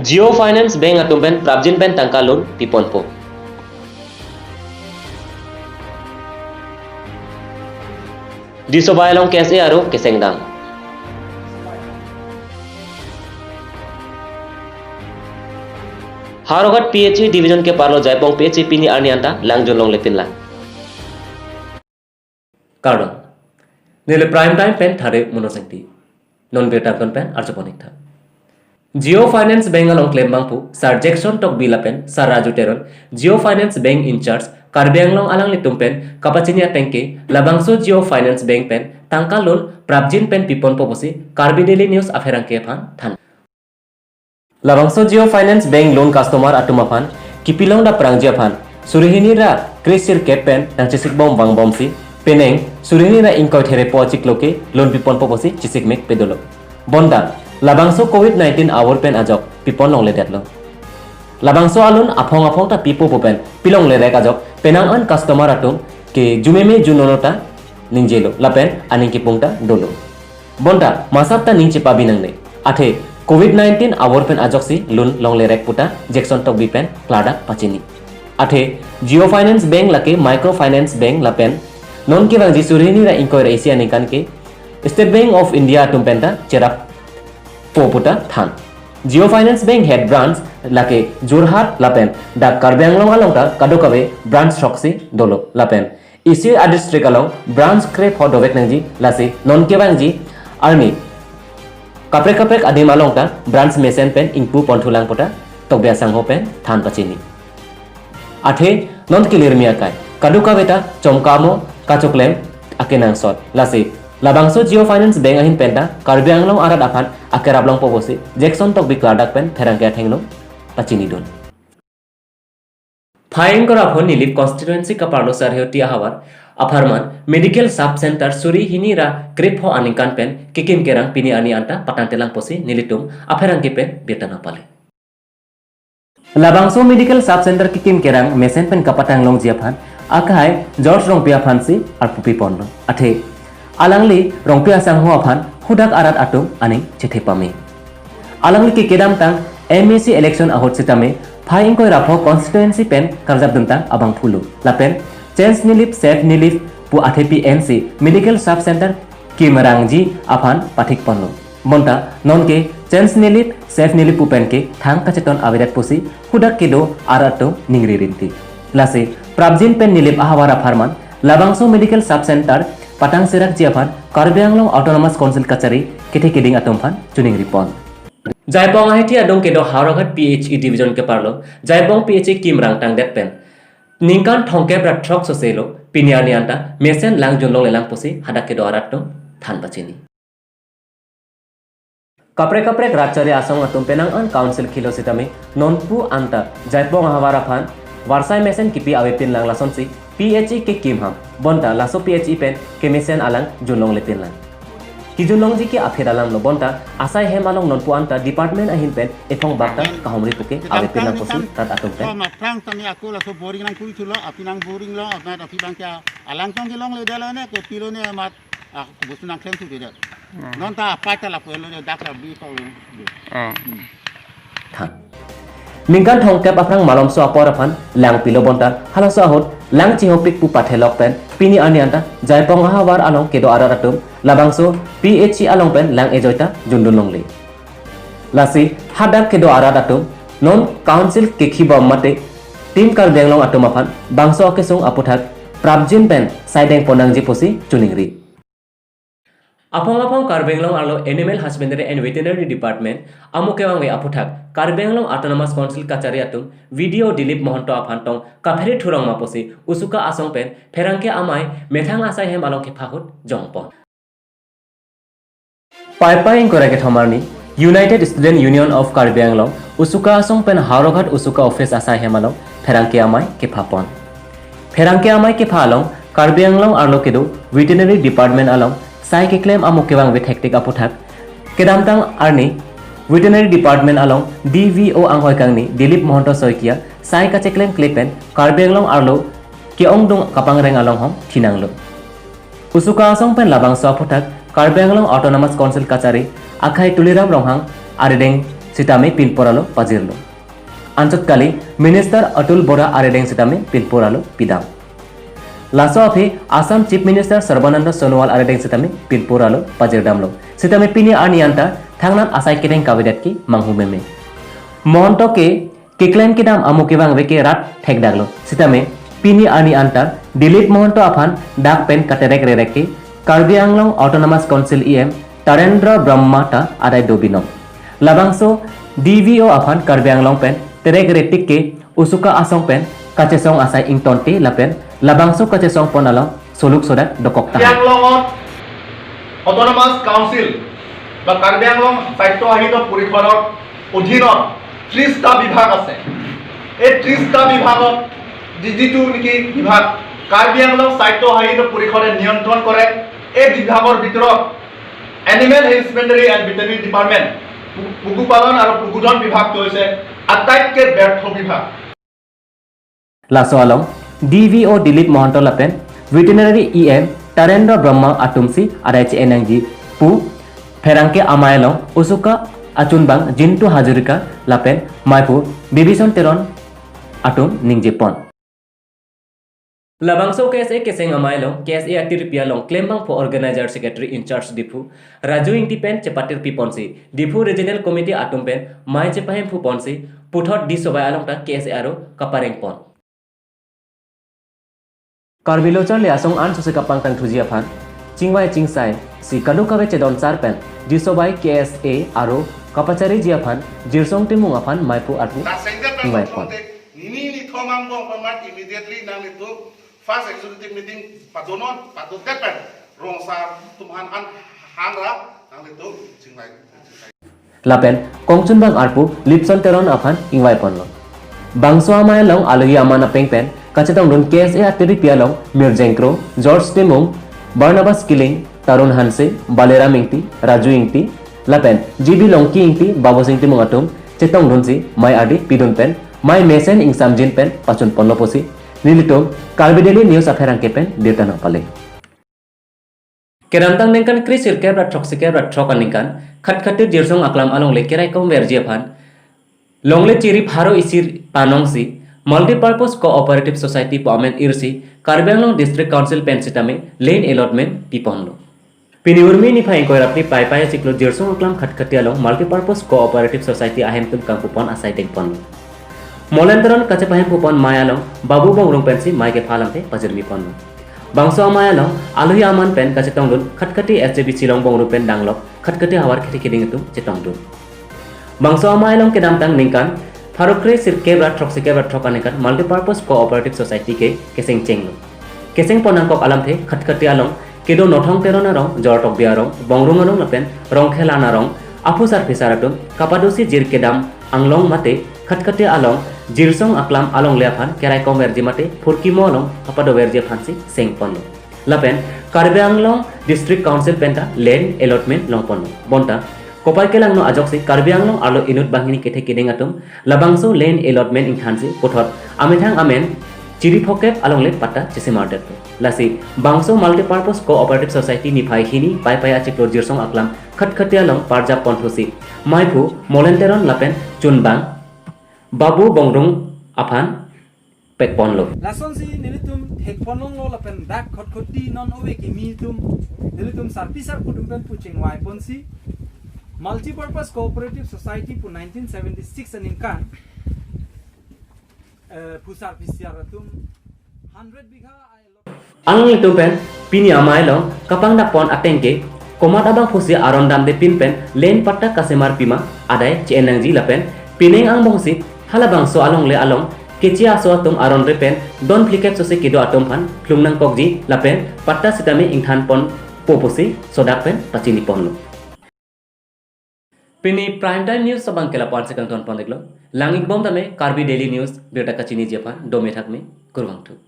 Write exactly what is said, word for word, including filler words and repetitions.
Jio Finance Bank atum pen prapjin pen tangka loan piponpo. Disobai along K S A aro kesengdam. Howraghat P H E division keparlo Jaipong P H E pini arni anta langjun longle pinlang. Kardom. Neli prime time pen Thare Mono Sengti. Non birta angkon pen arjupon ik tha. Jio Finance Bank along klembangphu Sir Jackson Tokbi lapen Sir Raju Teron, Jio Finance Bank in charge Karbi Anglong alanglitum pen kapachini atengke labangso Jio Finance Bank pen tangka loan prapjin pen piponpo pusi Karbi Daily News apherangke aphan than. Labangso Jio Finance Bank loan customer atum aphan kipilong daprangji aphan suri hini ra kre sirkep pen nangchesikbom vangbomsi penang suri hini ra ingkoi therepo achiklo ke loan piponpo pusi chesikmek pedolo. Bonta labangso covid nineteen awor pen ajok pipon longledetlo. Labangso a-loan aphong aphong ta pipo pu pen pilonglerek ajok penang an customer atum ke jumeme junnono ta ningjelo lapen aning kipung ta dolo. Bonta masap ta ning chepabi nangne. Athe covid nineteen awor pen ajoksi loan longlerek puta Jackson Tokbi pen klardak pachini. Athe Jio Finance Bank lake micro finance bank lapen non kevangji suri hini ra ingkoi ra isi aningkan ke State Bank of India atum pen ta cherappo puta than. Jio Finance Bank head branch lake Jorhat lapen dak Karbi Anglong along ta kadokave branch throksi dolo lapen isi a-district along branch krepho dovek nangji, lasi non kevangji arni kaprek kaprek adim along ta branch mesen pen ingpuponthulang puta Tokbi asangho pen than pachini. Athe non kelirmi akai kadokave ta chomkamo kachoklem akenangsot, lasi labangso Jio Finance Bank ahin pen ta Karbi Anglong arat aphan akerap longpo pusi Jackson Tokbi klardak pen pherangke athengno pachinidun. Phai ingkoi ra pho Nilip constituency kaparlo Sarheti ahavar apharman medical sub center suri hini ra krepho aningkan pen kekim kerang pini arni anta patangtelang pusi nelitum apherangke pen birta nangpale. Labangso medical sub center kekim kerang mesen pen kapatang longji aphan akhai George Rongpi aphansi arpu piponlo. Athe alangli Rongpi asangho aphan hudak arat atum aning chethe pame. Alangli ke kedamtang M A C election ahut sitame phai ingkoi ra pho constituency pen karjapduntang abangphulo. Lapen Change Nilip Save Nilip pu athepi ensi medical sub center kimrangji aphan pathikponlo. Bonta nonke Change Nilip Save Nilip pu pen ke thang kacheton avedet pusi hudak kedo arat atum ningri rinti. Lasi prapjin pen Nilip ahavar apharman labangso medical sub center patang serakji aphan Karbi Anglong Autonomous Council kachari kethe keding atum aphan chuningripon. Jaipong ahithi adung kedo Howraghat P H E division keparlo Jaipong P H E kimrang tangdet pen ningkan thomkep ra throksose lo pini arni anta mesen langjun longlelang pusi hadak kedo arat atum than pachini. Kaprek kaprek rat chari asong atum penang an council khilo sitame nonpu anta Jaipong ahavar aphan varsai mesen kipi avepinlang, lasonsi P H E kekim ham bonta laso P H E pen kemesen alang junlonglepinlang. Kijunlongji ke aphi alamlo bonta asai hem along nonpu anta department ahin pen ephong bak ta kahumri puke avepinlang pusi rat atum pen. Aphrang tame ako laso boring nangkuri thulo, aphi nang boring lo, amat aphi abangke alang tong kelongledetlo ne, kepilo ne amat, ah, bostu nangklem thudedet. Hmm. Non ta apai ta lapu-etlo de, dak ta bi ko. Hmm. Than. Ningkan thomkep aphrang malomso apor aphan lang pilo bonta halaso ahut lang chihopik pu pathelok pen pini arni anta Jaipong ahavar along kedo arat atum labangso P H E along pen lang ejoita jundun longle. Lasi hadak kedo arat atum non council kekhibom mate Team Karbi Anglong atum aphan bangso akesung aputhak prapjin pen saideng ponnangji pusi chuningri. Aphong aphong Karbi Anglong arlo Animal Husbandry and Veterinary Department amo kevangve aputhak Karbi Anglong Autonomous Council kachari atum V D O Dilip Mahanta aphan tong kaphere thurong ma pusi Usuka asong pen pherangke amei methang asai hem along kepha ahut jongpon. Paipai ingkoi ra kethom arni United Student Union of Karbi Anglong Usuka asong pen Howraghat Usuka office asai hem along pherangke amei kephapon. Pherangke amei kepha along Karbi Anglong arlo kedo Veterinary Department along sai keklem amo kevangve thektik aputhak kedamtang arni Veterinary Department along D V O anghoi kangni Dilip Mahanta Saikia sai kacheklemkle pen Karbi Anglong arlo ke-ongdung kapangreng along hong thinanglo. Usuka asong pen labangso aputhak Karbi Anglong Autonomous Council kachari akhai Tuliram Ronghang arideng sitame pinpor alo pajirlo. Anchot kali Minister Atul Bora arideng sitame pinpor alo pidam. Laso aphi Assam Chief Minister Sarbananda Sonowal arideng sitame pinpor alo pajirdamlo. Sitame pini arni anta thangnat asai kedeng kavedet ke manghu meme. Mohonto ke keklem kedam amo kevangve ke rat thekdaklo. Sitame pini arni anta Dilip Mohonto aphan dak pen katerek rerek ke Karbi Anglong Autonomous Council E M Tarendra Brahma ta adai do binong. Labangso D V O aphan Karbi Anglong pen terek retik ke usuka asong pen kachesong asai ingtonte lapen labangso kachesong pon along soluk sodak dokok Karbi tahai. Anglongot Autonomous Council বা কাৰ্বি আংলং স্বায়ত্তশাসিত পৰিষদৰ অধীনত ত্ৰিশটা বিভাগ আছে। এই ত্ৰিশটা বিভাগত যি যিটো নেকি বিভাগ কাৰ্বি আংলং স্বায়ত্তশাসিত পৰিষদে নিয়ন্ত্ৰণ কৰে, এই বিভাগৰ ভিতৰত এনিমেল হাজবেণ্ডাৰী এণ্ড ভেটেৰিনেৰী ডিপাৰ্টমেণ্ট, পু- পশুপালন আৰু পশুধন বিভাগটো হৈছে আটাইতকৈ ব্যৰ্থ বিভাগ। Laso along D V O Dilip Mohonto lapen Veterinary E M Tarendra Brahma atumsi adai che-en nangji pu pherangke amei along usuka achunbang Jintu Hazarika lapen meiphu Bibison Teron atum ningje pon. Labangso K S A keseng amei along K S A atiripi along klembangpo organizer secretary in charge Diphu Raju Ingti pen chepatir piponsi Diphu Regional Committee atum pen mei chepahemphu ponsi puthot Disovai along ta K S A aro kapareng pon. Karbi Lo Charli Asong an sose kapangtang thuji aphan chingvai chingsai si kadokave chedon sar pen Disovai K S A aro kapachariji aphan Jirsong Timung aphan meiphu arpu Dasengdet ingvai pon. Nini nithom angbong pamat immediately nanglitum first executive meeting padonon, padodet pen rong sar atum aphan an hanra nanglitum chingvai. Lapen kongchunbang arpu Lipson Teron aphan ingvai ponlo. Bangso amei along alohi aman apeng pen kachetongdun K S A atiripi along Mirjeng Kro, George Timung, Barnabas Killing, Tarun Hanse, Baliram Ingti, Raju Ingti, lapen G B Longki Ingti, Babusing Timung atum chetongdunsi mei ardi pidun pen mei mesen ingsamjin pen pachun ponlo pusi nelitum Karbi Daily News apherangke pen birta nangpale. Kedamtang ningkan kre sirkep ra throksi kep ra throk aningkan Khatkhati Jirsong Aklam alongle keraikom verji aphan longle chiri pharo isi panongsi Multipurpose Cooperative Society pu amen irsi Karbi Anglong District Council pen sitame land allotment piponlo. Pini urmi niphai ingkoi ra phli Paipai achiklo Jirsong Aklam Khatkhati along Multipurpose Cooperative Society ahemtum kangpupon asai dengponlo. Molen Teron kachepahemphu pon mei along Babu Bongrung pensi mei kepha alamthe pajirmi ponlo. Bangso amei along alohi aman pen kachetongdun Khatkhati S J B Silong Bongrung pen danglok Khatkhati havar kethek keding atum chetongdun. Bangso amei along kedamtang ningkan pharo kre sirkep ra throksi kep ra throk aningkan Multipurpose Cooperative Society ke keseng chenglo. Keseng pon nangkok alamthe Khatkhati along kedo Nothong Teron arong, Jor Tokbi arong, Bongrung arong lapen Rongkhelan arong aphu sarpi sar atum kapadosi jir kedam anglong mate Khatkhati along Jirsong Aklam alongle aphan keraikom verji mate phurkimo along kapado verji aphansi seng ponlo. Lapen Karbi Anglong District Council penta land allotment long ponlo. Bonta kopai kelangno ajoksi Karbi Anglong arlo inut banghini kethek keding atum labangso land allotment ingthansi puthot amethang amen chiri phokep alongle patta chesemardetlo. Lasi bangso Multipurpose Cooperative Society niphai hini Paipai achiklo Jirsong Aklam Khatkhati along parjap ponthusi meiphu Molen Teron lapen chunbang Babu Bongrung aphan pekponlo. Lasonsi nelitum thekponlonglo lapen dak Khatkhati non ove kimi atum nelitum sarpi sarpo atum pen pu chingvai ponsi Multipurpose Cooperative Society pu nineteen seventy-six aningkan, eh, pu sarpi sar atum hundred bigha. Ang itum pen pini amei along kapangdak pon ateng ke komat abangphusi aron damde pin pen land patta kasemar pima adai che-en nangji lapen pining angbongsi halabangso alongle along keche aso atum aron re pen don phlikep sose kedo atum aphan phlung nangkokji lapen patta sitame ingthan ponpo pusi sodak pen pachini ponlo. Pini Prime Time News abang ke la-an si kangton pon-iklo. Lang-ikbom tame Karbi Daily News birta kachiniji aphan dome thakme, kurvangthu.